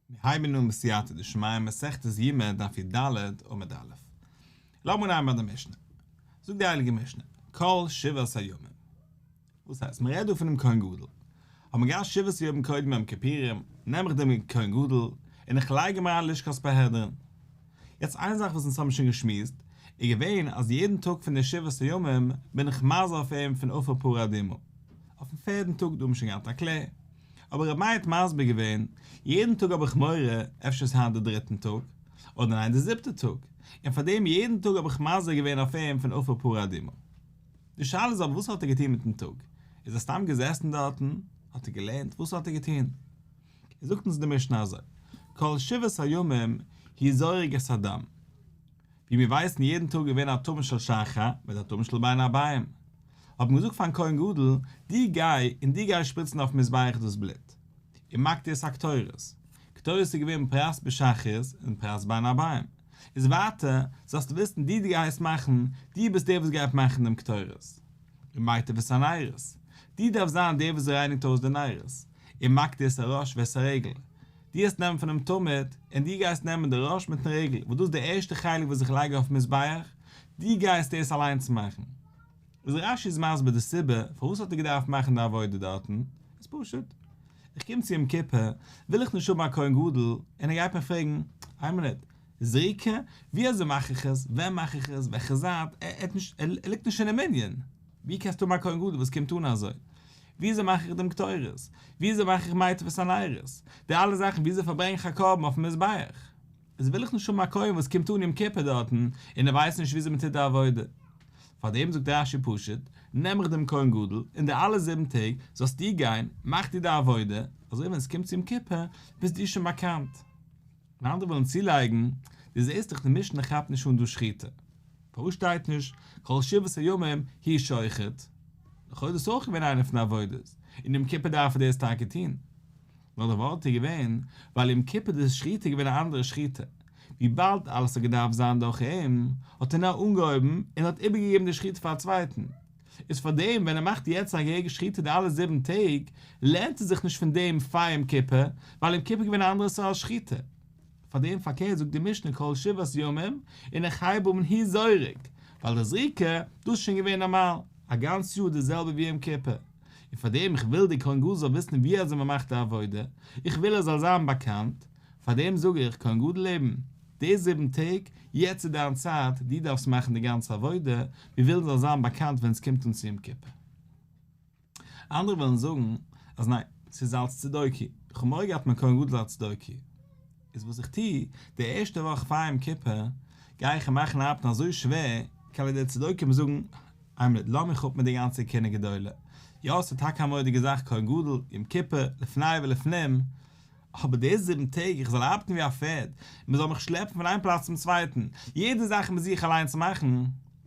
מיר הייבן אן בסייעתא דשמיא מסכת יומא דף י"ד עמוד א'. לאמיר אנהייבן ביי די משנה. זאגט די הייליגע משנה, כל שבעת הימים. וואס הייסט? מען רעדט דא פונעם כהן גדול. האט מען געהאט שבעת ימים קודם יום כיפורים, נעם איך דעם כהן גדול און איך לייג אים אריין לשכת פרהדרין. יעצט איין זאך וואס אונז האבן שוין געשמועסט, איז געווען אז יעדן טאג פון די שבעת הימים בין איך מזה אויף אים פון אפר פרה אדומה. אויפן פערדן טאג דא האבן מיר שוין געהאט א קלער. אבער רבי מאיר האט מסביר געווען, יעדן טאג האב איך מורא, אפשר איז היינט די דריטן טאג, אדער ניין די זיבטע טאג, און פאר דעם יעדן טאג האב איך מזה געווען אויף אים פון אפר פרה אדומה. די שאלה איז אבער וואס האט ער געטון מיטן טאג? איז ער סתם געזעסן דארטן? האט ער געלערנט? וואס האט ער געטון? זאגט אונז די משנה אזוי, כל שבעת הימים הוא זורק את הדם. ווי מיר ווייסן יעדן טאג איז געווען א תמיד של שחר מיט א תמיד של בין הערביים, האט מען געזאגט פארן כהן גדול, דו גיי און דו גיי שפריצן אויפן מזבח דאס בלוט, ומקטיר את הקטורת, קטורת איז געווען פרס בשחרית און פרס בין הערביים, איז ווייטער זאלסטו וויסן דו גייסט מאכן, דו ביסט דער וואס גייט מאכן דעם קטורת. ומיטב את הנרות, דו דארפסט זיין דער וואס רייניגט אויס די נרות, ומקטיר את הראש ואת הרגל, דו וועסט נעמען פונעם תמיד, און דו גייסט נעמען די ראש מיטן רגל, וואס דאס איז די ערשטע חלק וואס איך לייג אויפן מזבח, דו גייסט דאס אליינס מאכן. איז רש"י איז מסביר די סיבה פארוואס האט ער געדארפט מאכן די עבודה דארטן, איז פשוט, איך קום צו יום כיפור, וויל איך נישט האבן א כהן גדול, און ער גייט מיר פרעגן, איין מינוט, זריקה, ווי אזוי מאך איך עס, ווען מאך איך עס, וועלכע זייט, ער האט נישט, ער ליגט נישט אינעם ענין. ווי קענסטו האבן א כהן גדול וואס קומט אן אזוי? ווי אזוי מאך איך דעם קטורת? ווי אזוי מאך איך מיטב את הנרות? די אלע זאכן, ווי אזוי פארברענג איך א קרבן אויפן מזבח? איז וויל איך נישט האבן א כהן וואס קומט אן יום כיפור דארטן און ער ווייסט נישט ווי אזוי מען טוט די עבודה. פארדעם זאגט רש"י פשוט, נעם איך דעם כהן גדול, און די אלע זיבן טעג זאלסטו גיין, מאך דו די עבודה, אזוי ווען עס קומט צו יום כיפור ביסט דו שוין באקאנט. און אנדערע ווילן צולייגן, דו זעסט דאך די משנה כאפט נישט אן דא שחיטה. פארוואס שטייט נישט כל שבעת הימים הוא שוחט? לכאו' איז דאס אויך געווען איינע פון די עבודות, און יום כיפור דארף ער דאס טאקע טון. נאר די ווארט איז געווען, ווייל יום כיפור די שחיטה איז געווען א אנדערע שחיטה, וויבאלד אלעס האט געדארפט זיין דורך אים, האט ער נאר אנגעהויבן און האט איבערגעגעבן די שחיטה פאר א צווייטן. איז פאר דעם ווען ער מאכט יעצט א געהעריגע שחיטה די אלע זיבן טעג, לערנט ער זיך נישט פון דעם פאר יום כיפור, ווייל יום כיפור איז געווען א אנדערע סארט שחיטה. פאר דעם פארקערט זאגט די משנה כל שבעת ימים, און איך הייב אן הוא זורק, ווייל די זריקה, דאס איז שוין געווען נארמאל, א גאנץ יאר די זעלבע ווי יום כיפור. און פאר דעם איך וויל די כהן גדול זאל וויסן ווי אזוי מען מאכט די עבודה, איך וויל ער זאל זיין באקאנט, פאר דעם זאג איך, כהן גדול לעבן, די זיבן טעג, יעצט איז דיין צייט, דו דארפסט מאכן די גאנצע עבודה, מיר ווילן זאל זיין באקאנט ווען עס קומט אן צו יום כיפור. אנדערע ווילן זאגן אז ניין, ס'איז אלס צדוקי, איך האב מורא געהאט מיין כהן גדול אלס צדוקי, איז וואס איך טו, די ערשטע וואך פאר יום כיפור, גיי איך אים מאכן ארבעטן אזוי שווער, כדי די צדוקים זאגן, איין מינוט, לאז מיך אפ מיט די גאנצע כהונה גדולה, יא ס'איז טאקע א מורא'דיגע זאך כהן גדול, יום כיפור, לפני ולפנים, אבער די זיבן טעג איך זאל ארבעטן ווי א פערד, מען זאל מיך שלעפן פון איין פלאץ צום צווייטן, יעדע זאך מוז איך אליינס מאכן,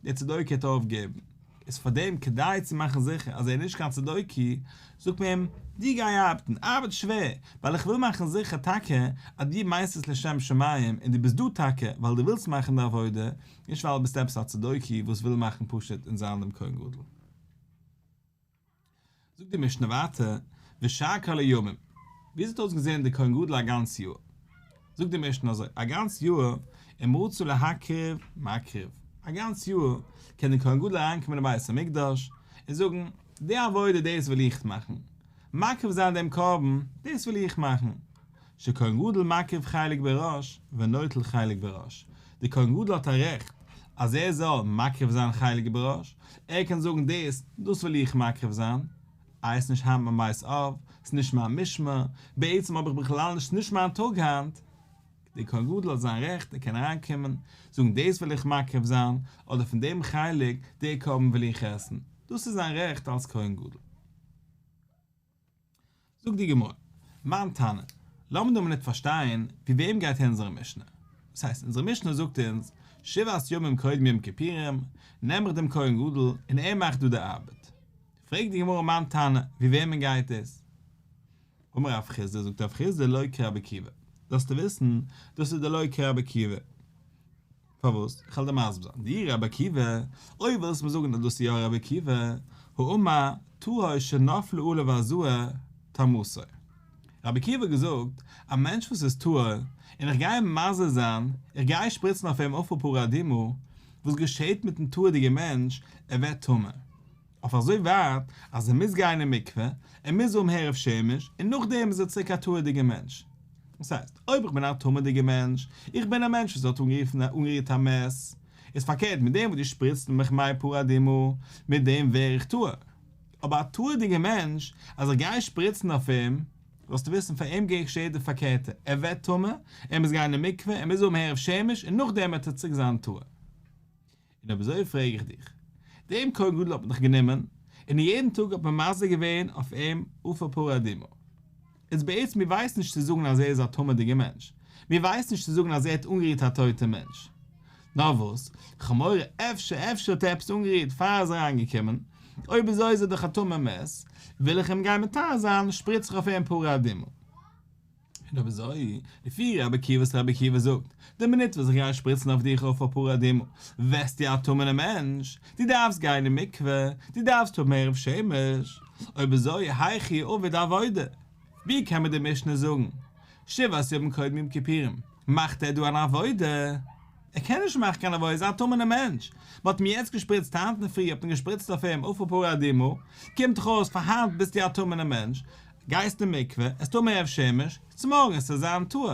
דער צדוקי האט אויפגעבן. איז פאר דעם כדי צו מאכן זיכער אז ער איז נישט קיין צדוקי, זאגט מען אים, דו גיי ארבעטן, ארבעט שווער, ווייל איך וויל מאכן זיכער טאקע אז דו מיינסט עס לשם שמים און דו ביסט דא טאקע ווייל דו ווילסט מאכן די עבודה, נישט ווייל ביסט עפעס א צדוקי וואס וויל מאכן פשוט און זיין דעם כהן גדול. זאגט די משנה ווייטער, ושאר כל הימים, ווי אזוי האט אויסגעזען די כהן גדול א גאנץ יאר? זאגט די משנה אזוי, א גאנץ יאר, אם רצה להקריב, מקריב, א גאנץ יאר קען די כהן גדול אריינקומען אין בית המקדש און זאגן, די עבודה דאס וויל איך מאכן, מקריב זיין דעם קרבן, דאס וויל איך מאכן, שכהן גדול מקריב חלק בראש ונוטל חלק בראש, דער כהן גדול האט א רעכט אז ער זאל מקריב זיין חלק בראש, ער קען זאגן דאס, דאס וויל איך מקריב זיין, איי עס איז נישט היינט מיין בית אב, עס איז נישט מיין משמר, בעצם האב איך בכלל נישט, נישט מיין טאג היינט, דער כהן גדול האט זיין רעכט, ער קען אריינקומען, זאגן דאס וויל איך מקריב זיין, אדער פון דעם חלק, די קרבן וויל איך עסן, דאס איז זיין רעכט אלס כהן גדול. זאגט די גמרא, מאן תנא, לאמיר דא א מינוט פארשטיין ווי וועם גייט אונזערע משנה? דאס הייסט אונזערע משנה זאגט אונז, שבעת ימים קודם יום כיפורים, נעם איך דעם כהן גדול און ער מאכט דא די ארבעט. פרעגט די גמרא מאן תנא, ווי וועמען גייט דאס? אמר רב חסדא, זאגט רב חסדא לא כרבי עקיבא, זאלסטו וויסן, דאס איז דלא כרבי עקיבא. פארוואס? איך וועל דיר מסביר זיין. דאי רבי עקיבא, אויב ווילסט מיר זאגן אז דאס איז יא רבי עקיבא, האמר טהור שנפלה עליו הזאה טמאתו. רבי עקיבא האט געזאגט, א מענטש וואס איז טהור, און איך גיי אים מזה זיין, איך גיי שפריצן אויף אים אפר פרה אדומה, וואס געשעהט מיטן טהור'דיגע מענטש, ער ווערט טמא. אויף אזוי ווייט אז ער מוז גיין אין מקווה, ער מוז האבן הערב שמש, און נאכדעם איז ער צוריק א טהור'דיגע מענטש. דאס הייסט, אויב איך בין א טמא'דיגע מענטש, איך בין א מענטש וואס האט אנגערופן אנגערירט א מת, איז פארקערט מיט דעם וואס דו שפריצט מיך מי פרה אדומה, מיט דעם ווער איך טהור. אבער א טהור'דיגע מענטש, אז איך גיי שפריצן אויף אים, זאלסטו וויסן פאר אים געשעהט די פארקערטע, ער ווערט טמא, ער מוז גיין אין מקווה, ער מוז האבן הערב שמש, און נאכדעם וועט ער צוריק זיין טהור. און אויב אזוי פרעג איך דיך, דעם כהן גדול האט מען דאך גענומען, און יעדן טאג האט מען מזה געווען אויף אים אפר פרה אדומה. איז בעצם מיר ווייסן נישט צו זאגן אז ער איז א טמא'דיגער מענטש, מיר ווייסן נישט צו זאגן אז ער האט אנגערירט א טויטע מענטש. נאר וואס, כ'האב מורא אפשר אפשר האט ער עפעס אנגערירט פאר ער איז אריינגעקומען, אויב אזוי איז ער דאך א טמא מת, וויל איך אים גיין מטהר זיין, שפריץ איך אויף אים פרה אדומה. און אויב אזוי, לפי רבי עקיבא וואס רבי עקיבא זאגט, די מינוט וואס איך גיי שפריצן אויף דיך אפר פרה אדומה, ווערסטו א טמא'נע מענטש, דו דארפסט גיין אין מקווה, דו דארפסט האבן הערב שמש, אויב אזוי היכי עביד עבודה, ווי קען מיר די משנה זאגן, שבעת ימים קודם יום כיפורים, מאכט ער דא אן עבודה? ער קען נישט מאכן קיין עבודה, ער איז א טמא'נע מענטש, מען האט אים יעצט געשפריצט היינט אינדערפרי האט מען געשפריצט אויף אים אפר פרה אדומה, קומט דאך אויס פאר היינט ביסטו א טמא'נע מענטש, גייסט אין מקווה, עסט האבן הערב שמש, צומארגן עסטו זיין טהור,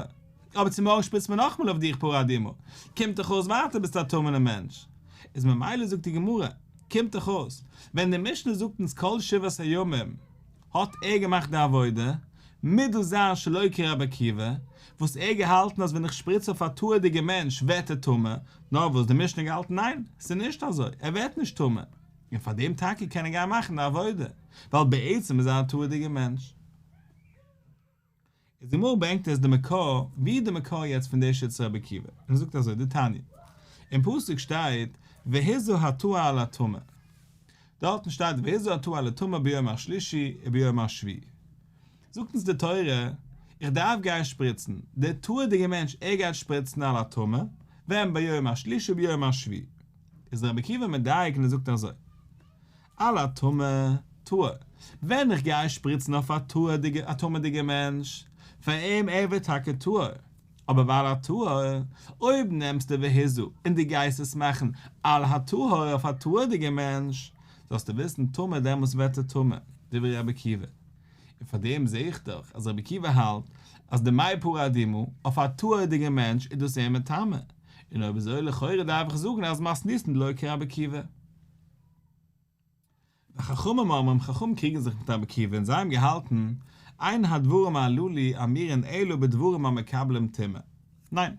אבער צומארגן שפריצט מען נאכאמאל אויף דיך פרה אדומה, קומט דאך אויס ווייטער ביסטו א טמא'נע מענטש, איז ממילא זאגט די גמרא, קומט דאך אויס, ווען די משנה זאגט אונז כל שבעת הימים, האט ער געמאכט די עבודה, מוז דאס זיין שלא כרבי עקיבא, וואס ער געהאלטן אז ווען איך שפריץ אויף א טהור'דיגע מענטש ווערט ער טמא, נאר וואס די משנה געהאלטן ניין, ס'איז נישט אזוי, ער ווערט נישט טמא, און פאר דעם טאקע קען ער גיין מאכן די עבודה, ווייל בעצם איז ער א טהור'דיגע מענטש. איז די גמרא ברענגט עס די מקור, ווי איז די מקור יעצט פון די שיטת רבי עקיבא, און ער זאגט אזוי דתניא, אין פסוק שטייט והזה הטהור על הטמא, דארטן שטייט והזה הטהור על הטמא ביום השלישי וביום השביעי, זאגט אונז די תורה, איך דארף גיין שפריצן, דער טהור'דיגער מענטש ער גייט שפריצן על הטמא, ווען ביום השלישי וביום השביעי, איז רבי עקיבא מדייק און ער זאגט אזוי, על הטמא, טהור, ווען איך גיי שפריצן אויף א טהור'דיגע א טמא'דיגע מענטש, פאר אים ער ווערט טאקע טהור, אבער ועל הטהור, אויב נעמסטו והזה און דו גייסט עס מאכן על הטהור אויף א טהור'דיגע מענטש, זאלסטו וויסן טמא דעמאלטס ווערט ער טמא, דברי רבי עקיבא. און פאר דעם זעה איך דאך אז רבי עקיבא האלט אז די מי פרה אדומה אויף א טהור'דיגע מענטש איז דאס אים מטמא, און אויב אזוי לכאורה דארף איך זאגן אז מתניתין דלא כרבי עקיבא. וחכמים אומרים, חכמים קריגן זיך מיט רבי עקיבא און זיי האבן געהאלטן, אין הדברים הללו אמורין אלא בדברים המקבלים טומאה. ניין,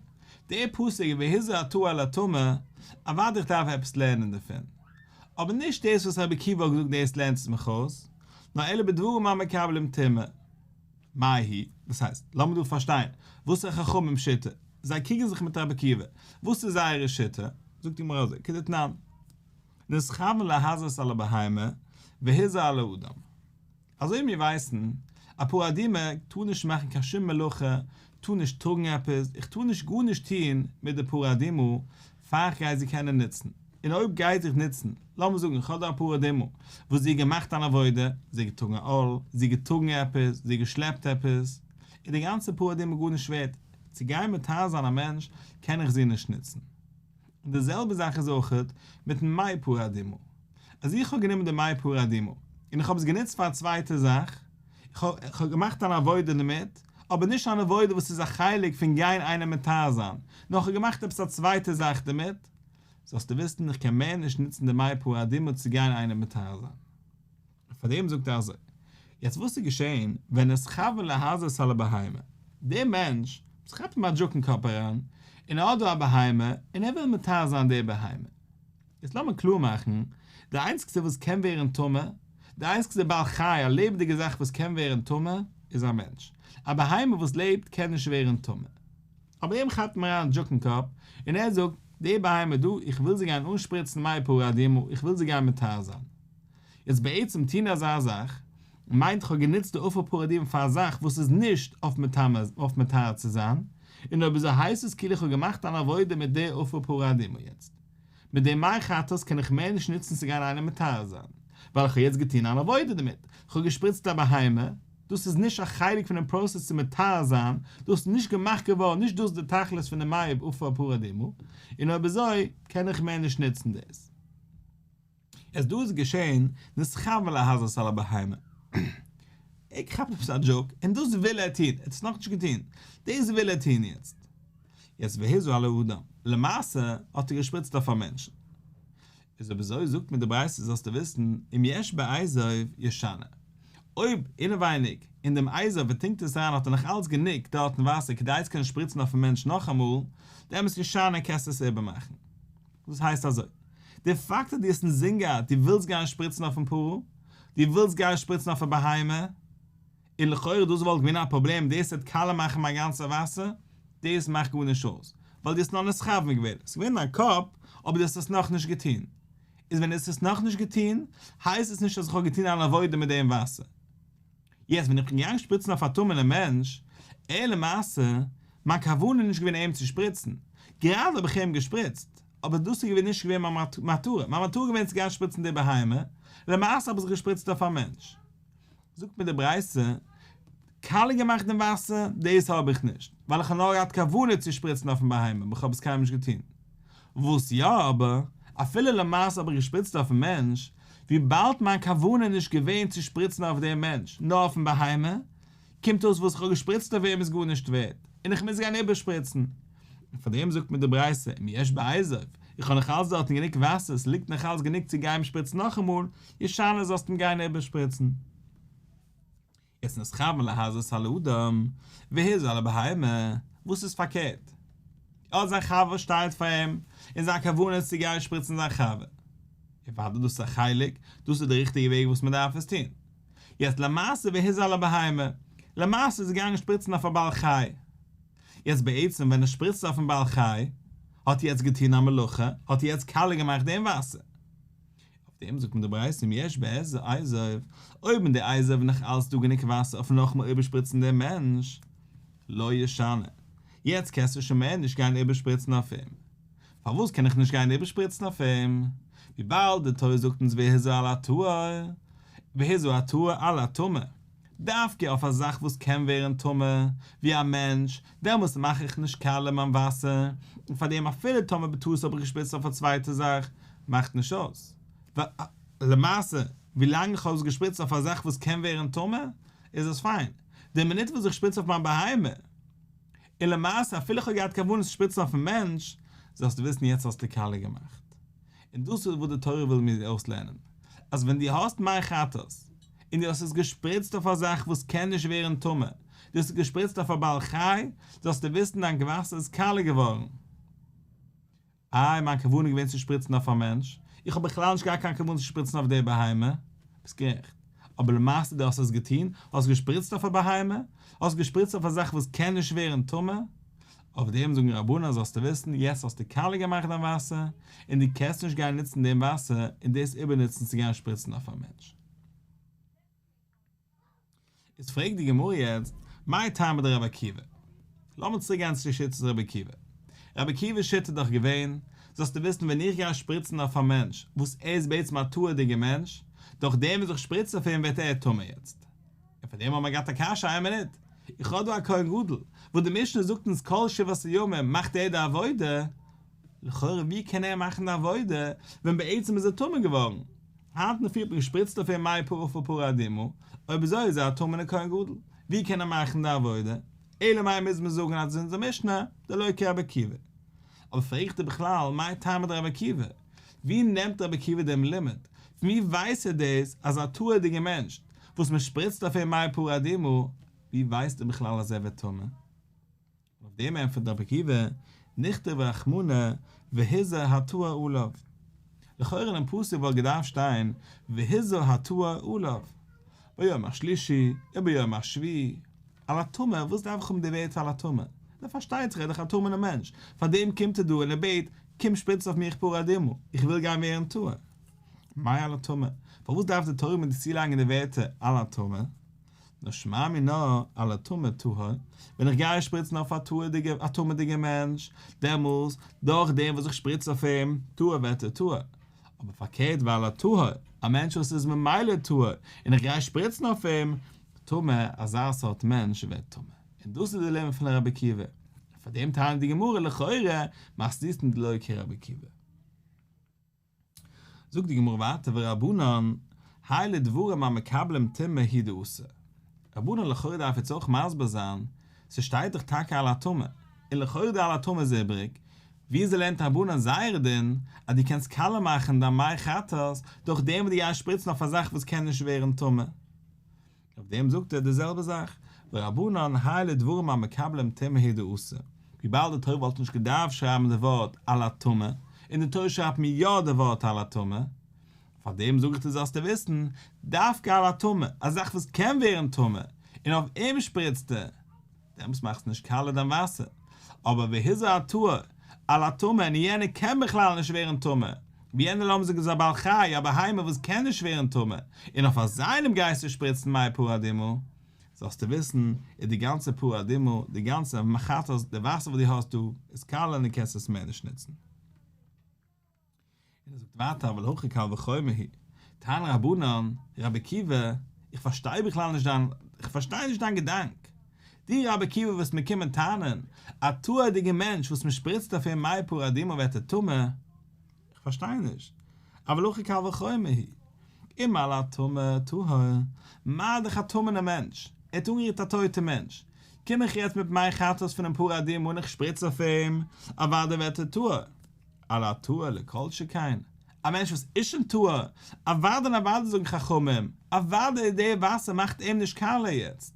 דער פסוק והזה הטהור על הטמא, אוודאי איך דארף עפעס לערנען דערפון. אבער נישט דאס וואס רבי עקיבא האט געזאגט דאס לערנט עס מיך אויס, נאר אלא בדברים המקבלים טומאה. מאי היא? דאס הייסט, לאמיר דא פארשטיין, וואס איז חכמים שיטה? זיי קריגן זיך מיט רבי עקיבא, וואס איז זייערע שיטה? זאגט די גמרא אזוי, כדתנן, נתכוון להזות על הבהמה והזה על האדם. אזוי ווי מיר ווייסן, א פרה אדומה טאר נישט מאכן קיין שום מלאכה, טאר נישט טראגן עפעס, איך טאר נישט גארנישט טון מיט די פרה אדומה פאר איך גיי זי קענען נוצן. און אויב גייט זיך נוצן, לאמיר זאגן איך האב דא א פרה אדומה וואס זי האט געמאכט אן עבודה, זי האט געטראגן א עול, זי האט געטראגן עפעס, זי האט געשלעפט עפעס, איז די גאנצע פרה אדומה גארנישט ווערט, צו גיין מטהר זיין א מענטש קען איך זי נישט נוצן. און די זעלבע זאך איז אויכעט מיטן מי פרה אדומה. אז איך האב גענומען די מי פרה אדומה און איך האב עס גענוצט פאר א צווייטע זאך, איך האב געמאכט אן עבודה דערמיט, אבער נישט אן עבודה וואס איז א חלק פון גיין איינעם מטהר זיין, נאר איך האב געמאכט עפעס א צווייטע זאך דערמיט, זאלסטו וויסן איך קען מער נישט נוצן די מי פרה אדומה צו גיין איינעם מטהר זיין. און פאר דעם זאגט ער אזוי. יעצט וואס איז געשען ווען נתכוון להזות על הבהמה? דער מענטש, עס כאפט אים א דזשוק אין קאפ אריין, און ער האט דא א בהמה, און ער וויל מטהר זיין די בהמה. יעצט לאמיר קלאר מאכן, די איינציגסטע וואס קען ווערן טמא, די איינציגסטע בעל חי, א לעבעדיגע זאך וואס קען ווערן טמא, איז א מענטש. א בהמה וואס לעבט קען נישט ווערן טמא. אבער אים כאפט מען אריין א דזשוק אין קאפ, און ער זאגט, די בהמה דא, איך וויל זי גיין אנשפריצן מי פרה אדומה, איך וויל זי גיין מטהר זיין. יעצט בעצם טוהן אזא זאך, מיינט איך האב גענוצט די אפר פרה אדומה פאר א זאך וואס איז נישט אויף מטמא אויף מטהר צו זיין, און אויב אזוי הייסט עס כאילו איך האב געמאכט אן עבודה מיט די אפר פרה אדומה יעצט מיט די מי חטאת קען איך מער נישט נוצן צו גיין איינעם מטהר זיין, ווייל איך האב יעצט געטוהן אן עבודה דערמיט, איך האב געשפריצט א בהמה. דאס איז נישט א חלק פונעם פראסעס צו מטהר זיין, דאס איז נישט געמאכט געווארן, נישט דאס איז די תכלית פון די מי אפר פרה אדומה, און אויב אזוי קען איך מער נישט נוצן דאס. איז דא איז געשען נתכוון להזות על הבהמה. ער כאפט עפעס א דזשאוק און דאס וויל ער טון, ער האט עס נאכנישט געטון, דאס וויל ער טון יעצט. יעצט והזה על האדם, למעשה האט ער געשפריצט אויף א מענטשן. איז אויב אזוי זאגט מיר די ברייתא זאלסטו וויסן אם יש באזוב ישנה, אויב אינעווייניג אין דעם אזוב ער טונקט עס אריין האט ער נאך אלץ גענוג דארטן וואסער כדי צו קענען שפריצן אויפן מענטש נאכאמאל, דעמאלטס ישנה קענסטו עס איבערמאכן. דאס הייסט אזוי, די פאקט אז דו האסט אינזין געהאט דו ווילסט גיין שפריצן אויפן פרה, דו ווילסט גיין שפריצן אויף א בהמה, און לכאורה דאס וואלט געווען א פראבלעם דאס וועט קאלע מאכן מיין גאנצע וואסער, דאס מאכט גארנישט אויס, ווייל דו האסט נאר נתכוון געווען, עס איז געווען אין דיין קאפ, אבער דו האסט עס נאכנישט געטון. איז ווען דו האסט עס נאכנישט געטון, הייסט עס נישט אז איך האב געטון אן עבודה מיט דעם וואסער. יעצט ווען איך בין געגאנגען שפריצן אויף א טמא'נעם מענטש, ער למעשה, מיין כוונה איז נישט געווען אים צו שפריצן, גראדע האב איך אים געשפריצט, אבער דאס איז געווען נישט געווען מיין מטרה, מיין מטרה איז געווען צו גיין שפריצן די בהמה, למעשה האב איך זיך געשפריצט אויף א מענטש. זאגט מיר די ברייתא, קאלע געמאכט דעם וואסער, דאס האב איך נישט, ווייל איך האב נאר געהאט כוונה צו שפריצן אויפן בהמה, אבער איך האב עס קיינמאל נישט געטון. וואס יא אבער, אפילו למעשה האב איך געשפריצט אויפן מענטש, וויבאלד מיין כוונה איז נישט געווען צו שפריצן אויף דעם מענטש, נאר אויפן בהמה, קומט אויס וואס איך האב געשפריצט אויף אים איז גארנישט ווערד, און איך מוז גיין איבערשפריצן. און פאר דעם זאגט מיר די ברייתא, אם יש באזוב, איך האב נאך אלץ דארטן גענוג וואסער, עס ליגט נאך אלץ גענוג צו גיין שפריצן נאכאמאל, ישנה זאלסט אים גיין איבערשפריצן. יעצט נתכוון להזות על האדם, והזה על הבהמה, וואס איז פארקערט? ער האט זיין חבר שטייט פאר אים, און זיין כוונה איז צו גיין שפריצן זיין חבר. אוודאי דאס איז א חלק, דאס איז די ריכטיגע וועג וואס מען דארף עס טון. יעצט למעשה והזה על הבהמה, למעשה איז ער געגאנגען שפריצן אויף א בעל חי. יעצט בעצם ווען ער שפריצט אויפן בעל חי, האט ער יעצט געטון א מלאכה, האט ער יעצט קאלע געמאכט דעם וואסער. אויף דעם זאגט מען די ברייתא אם יש באזוב, אויב אין די אזוב נאך אלץ דא גענוג וואסער אויף נאכאמאל איבערשפריצן דעם מענטש, לא ישנה, יעצט קענסטו שוין מער נישט גיין איבערשפריצן אויף אים. פארוואס קען איך נישט גיין איבערשפריצן אויף אים? וויבאלד די תורה זאגט אונז והזה על הטהור, והזה הטהור על הטמא, דווקא אויף א זאך וואס קען ווערן טמא, ווי א מענטש, דעמאלס מאך איך נישט קאלע מיין וואסער, און פאר דעם אפילו טאמער בטעות האב איך געשפריצט אויף א צווייטע זאך, מאכט נישט אויס. למעשה, ווילאנג איך האב עס געשפריצט אויף א זאך וואס קען ווערן טמא, איז עס פיין. די מינוט וואס איך שפריץ אויף מיין בהמה, און למעשה אפילו איך האב געהאט כוונת צו שפריצן אויפן מענטש, זאלסטו וויסן יעצט האסטו קאלע געמאכט. און דאס איז וואס די תורה וויל מיר אויסלערנען, אז ווען דו האסט מי חטאת, און דו האסט עס געשפריצט אויף א זאך וואס קען נישט ווערן טמא, דו האסט עס געשפריצט אויף א בעל חי, זאלסטו וויסן דיין וואסער איז קאלע געווארן. איי מיין כוונה איז געווען צו שפריצן אויף א מענטש, איך האב בכלל נישט געהאט קיין כוונה צו שפריצן אויף די בהמה, ביסט גערעכט, אבער למעשה דו האסט עס געטון, האסט געשפריצט אויף א בהמה, האסט געשפריצט אויף א זאך וואס קען נישט ווערן טמא, אויף דעם זאגן רבנן זאלסטו וויסן, יעצט האסטו קאלע געמאכט דיין וואסער, און דו קענסט נישט גיין נוצן דעם וואסער און דאס איבערנוצן צו גיין שפריצן אויף א מענטש. איז פרעגט די גמרא יעצט, מאי טעמא דרבי עקיבא? לאמיר צוריק גיין צו די שיטת רבי עקיבא. רבי עקיבא'ס שיטה איז דאך געווען, זאלסטו וויסן ווען איך גיי שפריצן אויף א מענטש וואס ער איז בעצם א טהור'דיגער מענטש, דורך דעם וואס איך שפריץ אויף אים ווערט ער טמא יעצט. און פאר דעם האבן מיר געהאט א קשיא איין מינוט, איך האב דא א כהן גדול, וואס די משנה זאגט אונז כל שבעת הימים מאכט ער די עבודה, לכאורה ווי קען ער מאכן די עבודה ווען בעצם איז ער טמא געווארן? היינט אינדערפרי האט מען געשפריצט אויף אים מי אפר פרה אדומה, אויב אזוי איז ער א טמא'נער כהן גדול, ווי קען ער מאכן די עבודה? אלא מאי מוז מען זאגן אז אונזער משנה דלא כרבי עקיבא. אבער פרעגט ער בכלל מאי טעמא דרבי עקיבא? ווי נעמט רבי עקיבא דעם לימוד? פון ווי ווייסט ער דאס אז א טהור'דיגער מענטש וואס מען שפריצט אויף אים מי פרה אדומה, ווי ווייסט ער בכלל אז ער ווערט טמא? און אויף דעם ענטפערט רבי עקיבא, נכתוב רחמנא והזה הטהור עליו. לכאורה אינעם פסוק וואלט געדארפט שטיין והזה הטהור עליו, ביום השלישי וביום השביעי, על הטמא, וואס דארף איך האבן די ווערטער על הטמא? נו פארשטייט זיך ער איז דאך א טמא'נער מענטש, פארדעם קומט ער דא און ער בעט, קום שפריץ אויף מיך פרה אדומה, איך וויל גיין ווערן טהור. מאי על הטמא? פארוואס דארף די תורה מיר צולייגן די ווערטער על הטמא? נאר שמע מינה על הטמא טהור, ווען איך גיי שפריצן אויף א טהור'דיגע א טמא'דיגע מענטש, דעמאלס, דורך דעם וואס איך שפריץ אויף אים, טהור ווערט ער טהור. אבער פארקערט ועל הטהור, א מענטש וואס איז ממילא טהור, און איך גיי שפריצן אויף אים, טמא, אזא סארט מענטש ווערט טמא. און דאס איז די לימוד פון רבי עקיבא. און פאר דעם טענה'ט די גמרא לכאורה מתניתין דלא כרבי עקיבא. זאגט די גמרא ווייטער ורבנן, האי לדברים המקבלים טומאה הוא דאתו. רבנן לכאורה דארף יעצט אויך מסביר זיין, ס'שטייט דאך טאקע על הטמא, און לכאורה די על הטמא איז איבריג, וויאזוי לערנט רבנן זייער דין אז דו קענסט קאלע מאכן דיין מי חטאת דורך דעם וואס דו גייסט שפריצן אויף א זאך וואס קען נישט ווערן טמא? אויף דעם זאגט ער די זעלבע זאך, ורבנן האי לדברים המקבלים טומאה הוא דאתו, וויבאלד די תורה וואלט נישט געדארפט שרייבן די ווארט על הטמא, און די תורה שרייבט מיר יא די ווארט על הטמא, פאר דעם זאג איך דיר זאלסטו וויסן, דווקא על הטמא, א זאך וואס קען ווערן טמא, און אויף אים שפריצטו, דעמאלטס מאכסטו נישט קאלע דיין וואסער, אבער והזה הטהור על הטמא און יענער קען בכלל נישט ווערן טמא, ווי יענער לאמיר זאגן איז א בעל חי, א בהמה וואס קען נישט ווערן טמא, און אויף אזא איינעם גייסטו שפריצן מי פרה אדומה, זאלסטו וויסן, איז די גאנצע פרה אדומה, די גאנצע חטאת, די וואסער וואס דו האסט דא, איז קאלע און דו קענסט עס מער נישט נוצן. און ער זאגט ווייטער אבל הכא קל וחומר הוא, טענה'ן רבנן, רבי עקיבא, איך פארשטיי בכלל נישט דיין, איך פארשטיי נישט דיין געדאנק. דו רבי עקיבא וועסט מיר קומען טענה'ן, א טהור'דיגער מענטש וואס מען שפריצט אויף אים מי פרה אדומה ווערט ער טמא, איך פארשטיי נישט, אבל הכא קל וחומר הוא, אם על הטמא טהור, מה דאך א טמא'נער מענטש, ער האט אנגערירט א טויטע מענטש, קום איך יעצט מיט מי חטאת פונעם פרה אדומה און איך שפריץ אויף אים, אוודאי ווערט ער טהור. על הטהור לא כל שכן, א מענטש וואס איז שוין טהור, אוודאי און אוודאי זאגן חכמים, אוודאי די וואסער מאכט אים נישט קאלע יעצט.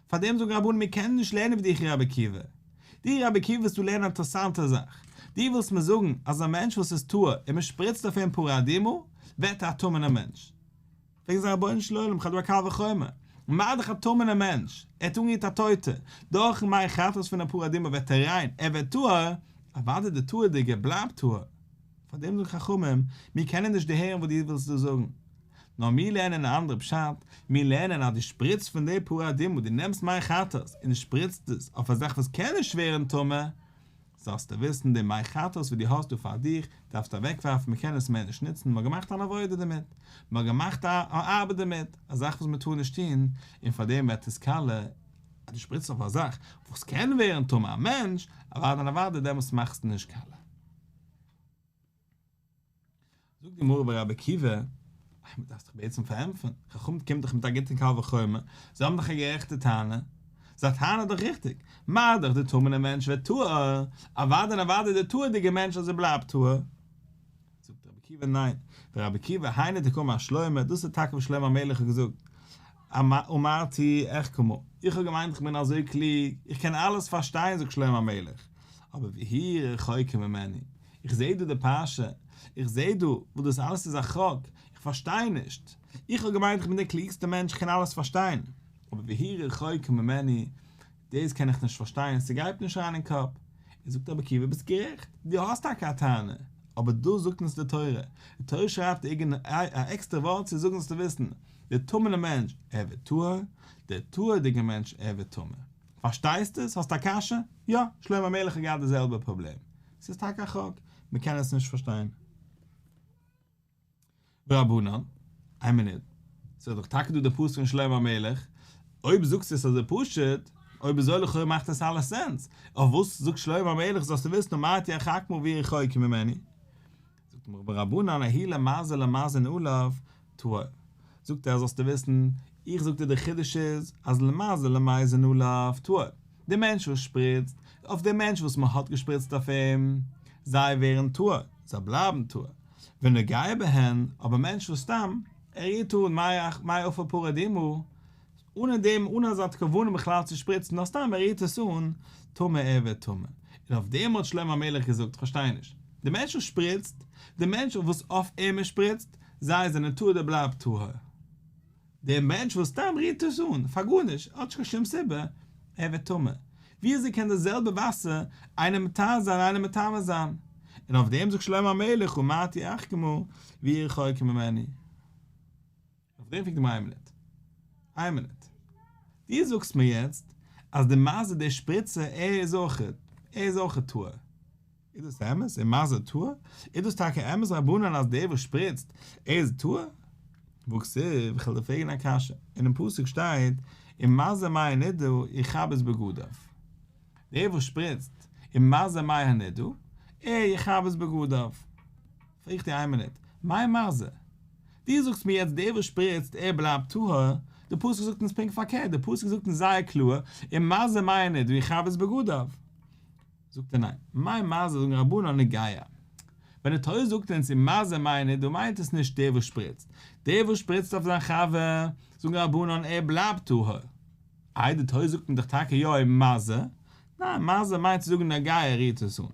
פאר דעם זאגן רבנן מיר קענען נישט לערנען ווי דיך רבי עקיבא. דו רבי עקיבא ווילסט דא לערנען א אינטערעסאנטע זאך. דו ווילסט מיר זאגן אז א מענטש וואס איז טהור און מען שפריצט אויף אים פרה אדומה, ווערט ער א טמא'נער מענטש. פרעגן זיי רבונו של עולם כ'האב דא א קל וחומר, מה דאך א טמא'נער מענטש, ער האט אנגערירט א טויטע, דורכ'ן מי חטאת פון א פרה אדומה ווערט ער ריין, ער ווערט טהור, אוודאי דער טהור'דיגער בלייבט טהור. פאר דעם זאגן חכמים, מיר קענען נישט דערהערן וואס דו ווילסט דא זאגן. נאר מיר לערנען א אנדערע פשט, מיר לערנען אז דו שפריצט פון די פרה אדומה, דו נעמסט מי חטאת און דו שפריצט עס אויף א זאך וואס קען נישט ווערן טמא, זאלסטו וויסן די מי חטאת וואס דו האסט דא פאר דיך, דארפסטו אוועקווארפן, מען קען עס מער נישט נוצן, מען האט געמאכט אן עבודה דערמיט, מען האט געמאכט א ארבעט דערמיט, א זאך וואס מען טאר נישט טון, און פאר דעם ווערט עס קאלע, אז דו שפריצט אויף א זאך וואס קען ווערן טמא, א מענטש, אוודאי און אוודאי דעמאלטס מאכסטו נישט קאלע. זאגט די גמרא ורבי עקיבא, איי מען דארף זיך בעצם פארענטפערן, חכמים קומט דאך מיט א גוטע קל וחומר, זיי האבן דאך א גערעכטע טענה, זייער טענה איז דאך ריכטיג, מה דאך די טמא'נע מענטש ווערט טהור, אוודאי און אוודאי די טהור'דיגע מענטש אז ער בלייבט טהור. זאגט רבי עקיבא ניין, ורבי עקיבא היינו דקאמר שלמה, דאס איז טאקע וואס שלמה המלך האט געזאגט, אמרתי אחכמה, איך האב געמיינט איך בין אזוי קלוג, איך קען אלעס פארשטיין זאגט שלמה המלך, אבער והיא רחוקה ממני, איך זעה דא די פרשה, איך זעה דא וואס דאס אלעס איז א חק, איך פארשטיי נישט, איך האב געמיינט איך בין דער קלוגסטער מענטש איך קען אלעס פארשטיין, אבער והיא רחוקה ממני, דאס קען איך נישט פארשטיין, ס'גייט נישט אריין אין קאפ. און זאגט רבי עקיבא ביסט גערעכט, דו האסט טאקע א טענה, אבער דאס זאגט אונז די תורה, די תורה שרייבט א עקסטערע ווארט צו זאגן זאלסטו וויסן, דער טמא'נער מענטש ער ווערט טהור, דער טהור'דיגער מענטש ער ווערט טמא. פארשטייסט עס? האסט א קשיא? יא, שלמה המלך האט געהאט די זעלבע פראבלעם. ס'איז טאקע א חק, מ'קען עס נישט פארשטיין. ורבנן, איין מינוט, ס'איז דאך טאקע דא די פסוק פון שלמה המלך, אויב זאגסטו עס אזוי פשוט, אויב אזוי לכאורה מאכט עס אלעס סענס, אויף וואס זאגט שלמה המלך זאלסטו וויסן אמרתי אחכמה והיא רחוקה ממני? זאגט די גמרא ורבנן ההוא למזה למזין עליו טהור, זאגט ער זאלסטו וויסן, איך זאג דיר די חידוש איז אז למזה למזין עליו טהור, די מענטש וואס שפריצט אויף די מענטש וואס מען האט געשפריצט אויף אים, זיי ווערן טהור, זיי בלייבן טהור, ונוגע בהן, אבער מענטש וואס סתם ער רירט אן מי אפר פרה אדומה, אן דעם אן אזא כוונה בכלל צו שפריצן נאר סתם ער רירט עס אן, טמא ער ווערט טמא. און אויף דעם האט שלמה המלך געזאגט, כ'פארשטיי נישט, די מענטש וואס שפריצט, די מענטש וואס אויף אים מען שפריצט, זיי זענען טהור דער בלייבט טהור. דער מענטש וואס סתם רירט עס אן, פאר גארנישט, האט נישט קיין שום סיבה, ער ווערט טמא. ווי אזוי קען די זעלבע וואסער איינעם מטהר זיין און איינעם מטמא זיין? און אויף דעם זאגט שלמה המלך אמרתי אחכמה והיא רחוקה ממני. אויף דעם פרעגט די גמרא איין מינוט. איין מינוט. דו זאגסט מיר יעצט אז די מזה דער שפריצער ער איז אויך ער איז אויך טהור. איז דאס אמת? ומזה טהור? איז דאס טאקע אמת רבנן אז דער וואס שפריצט ער איז טהור? והכתיב, איך וועל דיר פרעגן א קשיא, אינעם פסוק שטייט, ומזה מי הנידה יכבס בגדיו. דער וואס שפריצט ומזה מי הנידה, ער יכבס בגדיו. פרעג איך דיר איין מינוט, מאי מזה? דו זאגסט מיר יעצט דער וואס שפריצט ער בלייבט טהור, דער פסוק זאגט אונז פונקט פארקערט, דער פסוק זאגט אונז זייער קלאר, ומזה מי הנידה יכבס בגדיו. זאגט ער ניין, מאי מזה זאגן רבנן נוגע. ווען די תורה זאגט אונז ומזה מי הנידה מיינט עס נישט דער וואס שפריצט, דער וואס שפריצט אויף זיין חבר, זאגן רבנן ער בלייבט טהור. איי די תורה זאגט מיר דאך טאקע יא ומזה, ניין מזה מיינט צו זאגן נוגע ער רירט עס אן.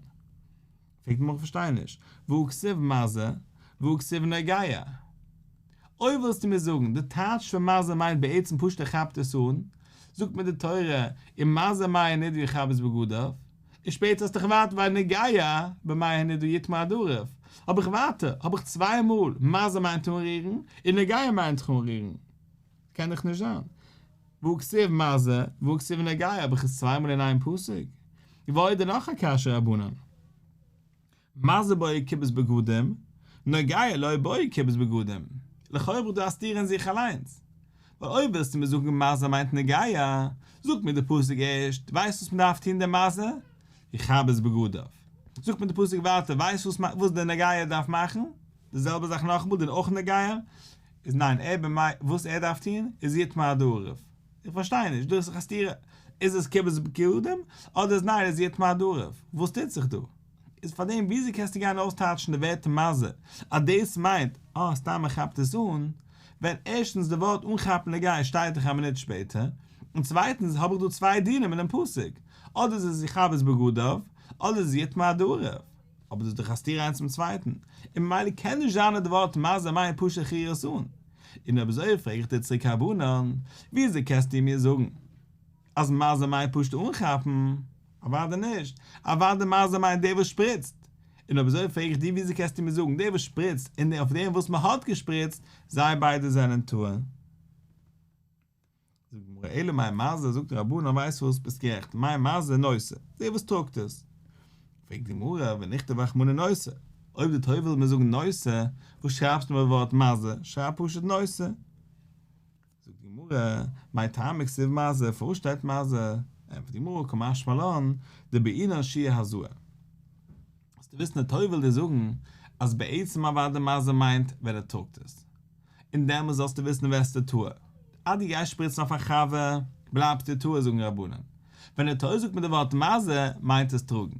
פרעגט די גמרא איך פארשטיי נישט, והא כתיב מזה, והא כתיב נוגע. אויב ווילסטו מיר זאגן די טייטש פון מזה מיינט בעצם פשוט ער כאפט עס אן, זאגט מיר די תורה ומזה מי הנידה יכבס בגדיו, און שפעטער האסטו דאך ווייטער והנוגע במי הנידה יטמא עד ערב, האב איך ווייטער האב איך צוויי מאל מזה מיינט אנרירן און נוגע מיינט אויך אנרירן. קען דאך נישט זיין. והא כתיב מזה, והא כתיב נוגע האב איך עס צוויי מאל אין איין פסוק. ועוד נאך א קשיא רבנן. מזה בעי כיבוס בגדים, נוגע לא בעי כיבוס בגדים. לכאו' האב איך דא א סתירה אין זיך אליינס. ווייל אויב ווילסטו מיר זאגן מזה מיינט נוגע, זאגט מיר די פסוק ערשט, ווייסט וואס מ'דארף טון דער מזה? יכבס בגדיו. זאגט מיר די פסוק ווייטער, ווייסט וואס דער נוגע דארף מאכן? די זעלבע זאך נאכאמאל, דער אויך נוגע? איז ניין, ער במאי, וואס ער דארף טון איז יטמא עד הערב. איך פארשטיי נישט, דא איז דאך א סתירה. איז עס כיבוס בגדים, אדער איז ניין איז יטמא עד הערב? וואס טוט זיך דא? איז פארדעם וויאזוי קענסטו גיין אויסטייטשן די ווערטער מזה אז דאס מיינט אה סתם מען כאפט עס אן, ווען ערשטנס די ווארט אנכאפן נוגע שטייט דאך א מינוט שפעטער, און צווייטנס האב איך דא צוויי דינים אינעם פסוק, אדער איז עס יכבס בגדיו, אדער איז עס יטמא עד הערב. אבער דאס איז דאך א סתירה איינס צום צווייטן, און ממילא קען נישט זיין אז די ווארט מזה מיינט פשוט איך ריר עס אן. און אויב אזוי פרעג איך דיר צוריק רבנן, וויאזוי קענסטו מיר זאגן אז מזה מיינט פשוט אנכאפן? אוודאי נישט, אוודאי מזה מיינט דער וואס שפריצט. און אויב אזוי פרעג איך דיר וויאזוי קענסטו מיר זאגן דער וואס שפריצט און אויף דעם וואס מען האט געשפריצט, זיי ביידע זענען טהור? זאגט די גמרא אלא מאי מזה, זאגט רבנן ווייסט וואס, ביסט גערעכט, מאי מזה נושא, דער וואס טראגט עס. פרעגט די גמרא, ונכתוב רחמנא נושא, אויב די תורה וויל מיר זאגן נושא, וואס שרייבסטו מיר ווארט מזה, שרייב פשוט נושא. זאגט די גמרא, מאי טעמא כתיב מזה, פארוואס שטייט מזה? ענטפערט די גמרא, קא משמע לן, דבעינן שיעור הזאה. זאלסטו וויסן די תורה וויל דיר זאגן, אז בעצם אוודאי מזה מיינט ווען ער טראגט עס. און דעמאלס זאלסטו וויסן ווערסטו טהור. אז דו גייסט שפריצן אויף א חבר, בלייבסטו טהור זאגן רבנן. ווען די תורה זאגט מיט די ווארט מזה, מיינט עס טראגן.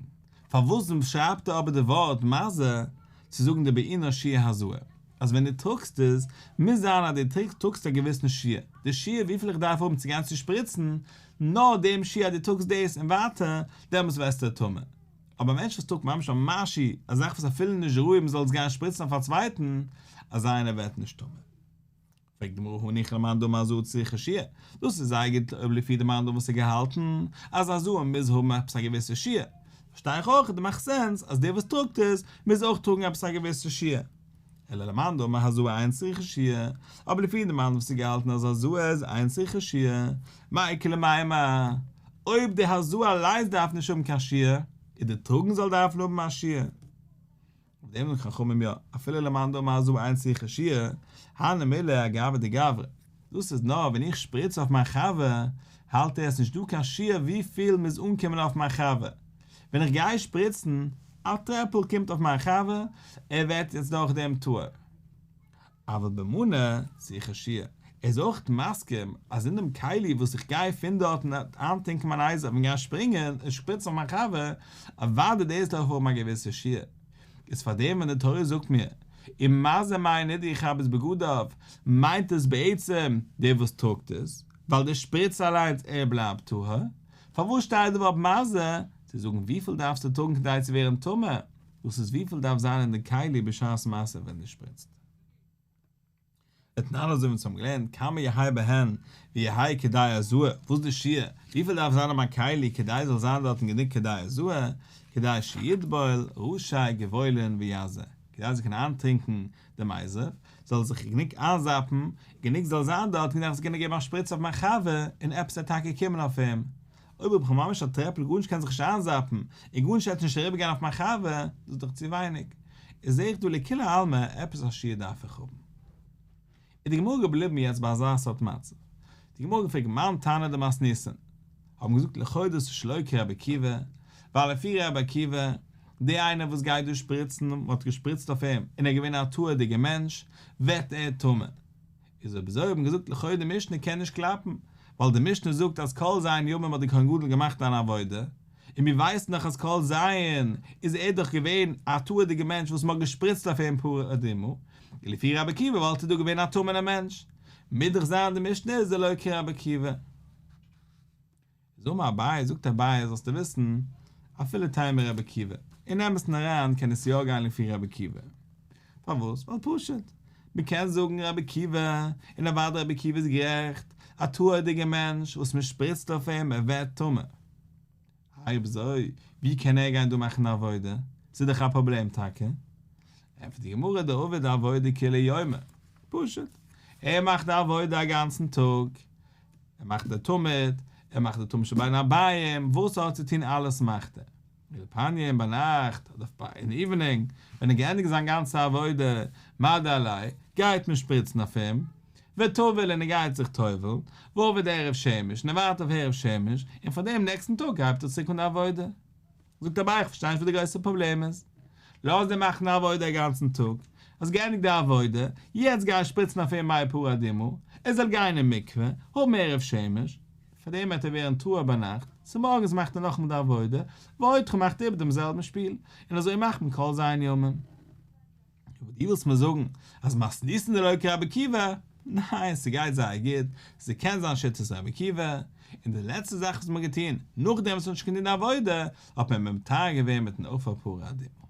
פארוואס שרייבט ער אבער די ווארט מזה, צו זאגן דבעינן שיעור הזאה. אז ווען דו טראגסט עס, מוז זיין אז דו טראגסט א געוויסן שיעור. די שיעור וויפיל איך דארף האבן צו גיין צו שפריצן, נאר דעם שיעור אז דו טראגסט דאס און ווייטער, דעמאלס ווערסטו טמא. אבער א מענטש וואס טראגט ממש א משהו, א זאך וואס אפילו נישט ראוי מ'זאל עס גיין שפריצן אויף א צווייטן, אזא איינער ווערט נישט טמא. פרעגט די גמרא הניחא למאן דאמר הזאה צריכה שיעור, דאס איז זייער גוט אויב לפי די מאן דאמר וואס האט געהאלטן אז הזאה מוז האבן עפעס א געוויסע שיעור, פארשטיי איך אויך אז דו מאכסט sense אז דער וואס טראגט עס מוז אויך טראגן עפעס א געוויסע שיעור. אלא למאן דאמר הזאה אין צריכה שיעור, אבער לפי די מאן וואס האט געהאלטן אז הזאה איז אין צריכה שיעור, מאי איכא למימר, אויב די הזאה אליינס דארף נישט האבן קיין שיעור, איז די טראגן זאל דארפן האבן א שיעור. אויף דעם זאגן חכמים יא, אפילו למאן דאמר הזאה אין צריכה שיעור, הני מילי אגבי דגברא, דאס איז נאר ווען איך שפריץ אויף מיין חבר, האלט ער עס נישט דא קיין שיעור וויפיל מוז אנקומען אויף מיין חבר, ווען איך גיי שפריצן, א טרעפל קומט אויף מיין חבר, ער ווערט יעצט דורך דעם טהור. אבל במנה צריכה שיעור, ער איז אויך מסכים אז אין דעם כלי וואס איך גיי פון דארטן איינטונקען מיין אזוב און גיין שפרינגען און שפריצן אויף מיין חבר, אוודאי דאס דארף האבן א געוויסע שיעור. איז פאר דעם ווען די תורה זאגט מיר ומזה מי הנידה יכבס בגדיו מיינט עס בעצם דער וואס טראגט עס, ווייל דער שפריץ אליינס ער בלייבט טהור. פארוואס שטייט די ווארט מזה? צו זאגן וויפיל דארפסטו טראגן כדי צו ווערן טמא, דאס איז וויפיל דארף זיין אין די כלי בשעת מעשה ווען דו שפריצט. ותנן אזוי ווי אונז האבן געלערנט כמה יהא בהן ויהא כדי הזאה, וואס איז די שיעור, וויפיל דארף זיין אין מיין כלי כדי זאל זיין דארטן גענוג כדי הזאה, כדי שיטבול ראשי גבעולין ויזה, כדי זאל קענען איינטרינקען דעם אזוב, זאל זיך גענוג איינזאפן, גענוג זאל זיין דארט כדי איך זאל קענען געבן א שפריץ אויף מיין חבר און עפעס וועט טאקע קומען אויף אים, אויב האב איך ממש א טרעפל גארנישט קען זיך נישט איינזאפן און גארנישט וועט נישט אריבער גיין אויף מיין חבר, דאס איז דאך צו ווייניג. איז זעה איך דא לכולי עלמא עפעס א שיעור דארף איך האבן. איז די גמרא געבליבן יעצט ביי אזא סארט מצב. די גמרא האט געפרעגט מאן תנא דמתניתין, האבן געזאגט לכאו' דאס איז שלא כרבי עקיבא, ווייל לפי רבי עקיבא, דער איינער וואס גייט דא שפריצן, מען האט געשפריצט אויף אים, און ער איז געווען א טהור'דיגער מענטש, ווערט ער טמא. איז אויב אזוי האט מען געזאגט לכאו' די משנה קען נישט קלאפן, ווייל די משנה זאגט אז כל ז' ימים האט דער כהן גדול געמאכט אן עבודה, און מיר ווייסן דאך אז כל ז' איז ער דאך געווען א טהור'דיגער מענטש וואס מען האט געשפריצט אויף אים פרה אדומה, און לפי רבי עקיבא וואלט ער דא געווען א טמא'נער מענטש. מוז דאך זיין די משנה איז דלא כרבי עקיבא. איז אמר אביי, זאגט אביי זאלסטו וויסן, אפילו תימא רבי עקיבא, אין אמת'ן אריין קען עס יא גיין לפי רבי עקיבא. פארוואס? ווייל פשוט, מען קען זאגן רבי עקיבא, און אוודאי רבי עקיבא איז גערעכט, א טהור'דיגער מענטש וואס מען שפריצט אויף אים ער ווערט טמא. אויב אזוי, ווי קען ער גיין דא מאכן א עבודה? ס'איז דאך א פראבלעם טאקע. ענטפערט די גמרא דעביד עבודה כולי יומא. פשוט, ער מאכט די עבודה א גאנצן טאג, ער מאכט די תמיד, ער מאכט די תמיד של בין הערביים, וואס ער האט צו טון אלעס מאכט ער. ולפניא און ביינאכט, אדער אין evening, ווען ער געענדיגט זיין גאנצע עבודה, מדו עליה, גייט מען שפריצן אויף אים, וטביל און ער גייט זיך טובל'ן, ועביד הערב שמש, און ער ווארט אויף הערב שמש, און פאר דעם נעקסטן טאג הייבט ער צוריק אן די עבודה. זאגט אביי איך פארשטיי נישט וואס די גרויסע פראבלעם איז. לאז דיר מאכן די עבודה א גאנצן טאג, האסט געענדיגט די עבודה, יעצט גיי שפריצן אויף אים מי פרה אדומה, ער זאל גיין אין מקווה, האבן הערב שמש, פאר דעם וועט ער ווערן טהור ביינאכט, צומארגנס מאכט ער נאכאמאל די עבודה, ואודך מאכט איבער דעם זעלבן שפיל, און אזוי מאכט מען כל ז' ימים. אבער דו ווילסט מיר זאגן אז מתניתין דלא כרבי עקיבא? ניין, ס'גייט זייער גוט, ס'קען זיין שיטת רבי עקיבא, און די לעצטע זאך וואס מ'האט געטון, נאכדעם וואס מ'האט שוין געטון די עבודה, האט מען אים מטהר געווען מיטן אפר פרה אדומה.